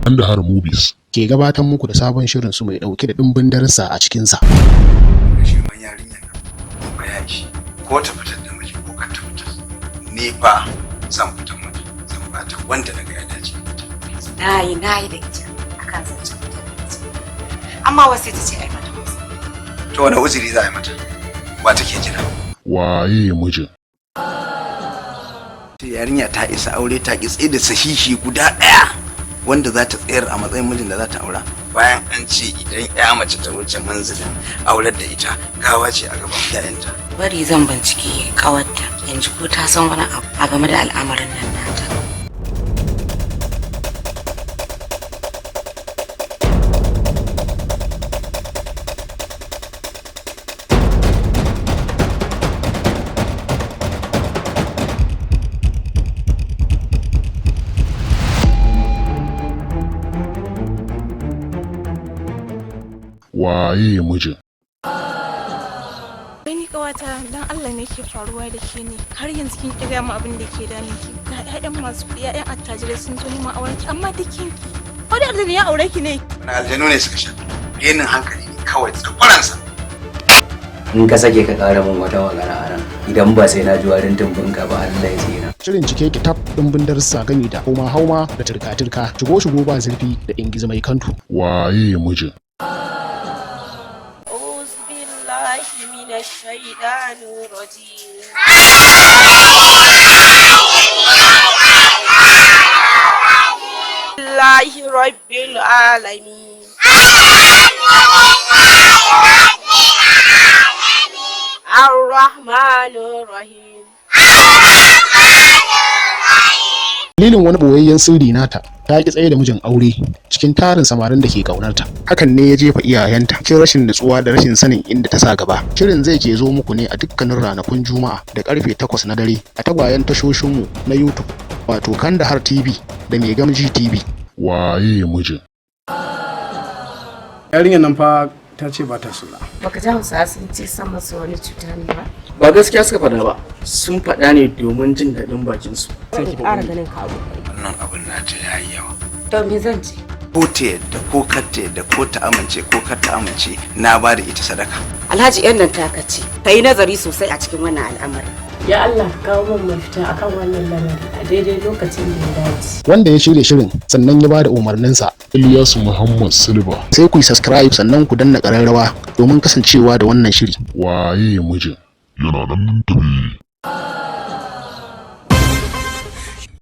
Kandahar Movies ke gabatar muku da sabon shirin su mai dauke da dimbin darussa a cikinsa. Shirman yarinyar nan ba ya ishi ko ta fitar da miji ko kar ta fitar, ni fa zan fitar mata, zan bata wanda na ga ya dace. Nayi da ita akan zancen fitar da miji, amma wasu ta ce ai mata wasu. To wani uzuri za a yi mata? Wa take jira? Waye Mijin? Yarinya ta isa aure, ta ki tsaye da sahihi guda ɗaya wanda za ta tsayar a matsayin mijin da za ta aura, bayan an ce idan ya mace ta wuce manzilin aurar da ita, gawa ce a gaban iyayenta. Bari zan bincike kawarta yanzu ko ta san wani abu a game da al'amarin nan nata. Waye Mijin? Wai ni kawata, dan Allah ne ke faruwa da ke ne? Har yanzu kin kira mu, abin da ke damun ki? Ga ƴaƴan masu kuɗi, ƴaƴan attajirai sun zo neman auren ki, amma duk kin ki. Ko da aljanu ya aure ki ne? Wani aljanu ne suka sha? Renin hankali ne kawai tsakwaransa. In ka sake ka ƙara min wata magana a nan, idan ba sai na ji warin tumbin ka ba, Allah ya tsina. Shirin cike ki tab, dimbin darussa gami da hauma hauma da turka-turka, shigo shigo ba zurfi da ingiza mai kantu. Waye Mijin? أعوذ بالله من الشيطان الرجيم. الله رب العالمين. الرحمن الرحيم. Dalilin wani boyayyen sirri nata, ta ki tsaye da mijin aure cikin tarin samarin da ke kaunarta. Hakan ne ya jefa iyayenta cikin rashin nutsuwa da rashin sanin inda ta sa gaba. Shirin zai ke zo muku ne a dukkanin ranakun Juma'a da karfe 8 na dare a tagwayen tashoshinmu na YouTube, wato Kandahar TV da Mai Gamji TV. Waye Mijin? Yarinyar nan fa ta ce ba ta suna. Baka ji Hausawa sun ce san masu wani cuta ne ba? Ba gaskiya suka faɗa ba, sun faɗa ne domin jin daɗin bakinsu. Ƙara ganin ka abu. Wannan abin nata ya yi yawa. To me zan ce? Ko ta yadda ko kar ta yadda, ko ta amince ko kar ta amince, na ba da ita sadaka. Alhaji, yan nan taka ce, ka yi nazari sosai a cikin wannan al'amari. Ya Allah, ka kawo min mafita akan wannan lamari a daidai lokacin da ya dace. Wanda ya shirya shirin sannan ya bada umarninsa, Ilyasu Muhammad Silva. Sai ku yi subscribe sannan ku danna ƙararrawa domin kasancewa da wannan shiri. Waye Mijin? Yana nan tafi.